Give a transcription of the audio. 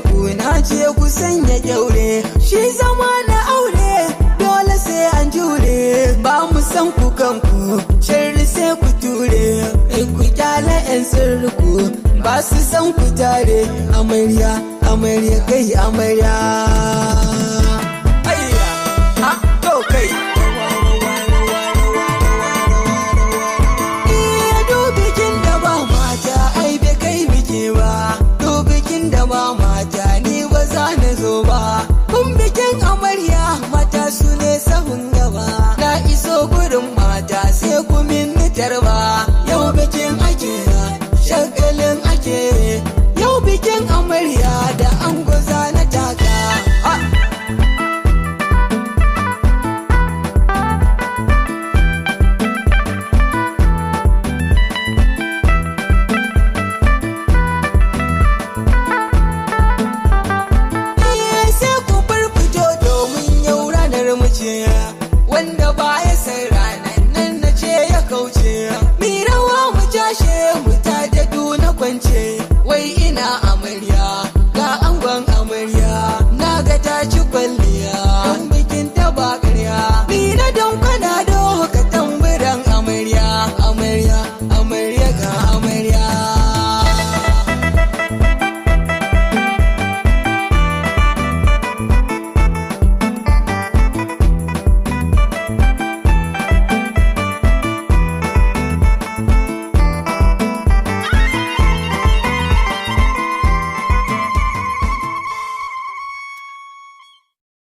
kanku, na ce ku sanya kyaure. Shi zama na aure dole sai an jure. Ba mu san ku kanku, shirri sai ku ture. Ku kyale 'yan sirriku, ba su san ku tare. Amarya, amarya, kai amarya. Ayya, ha, to kai.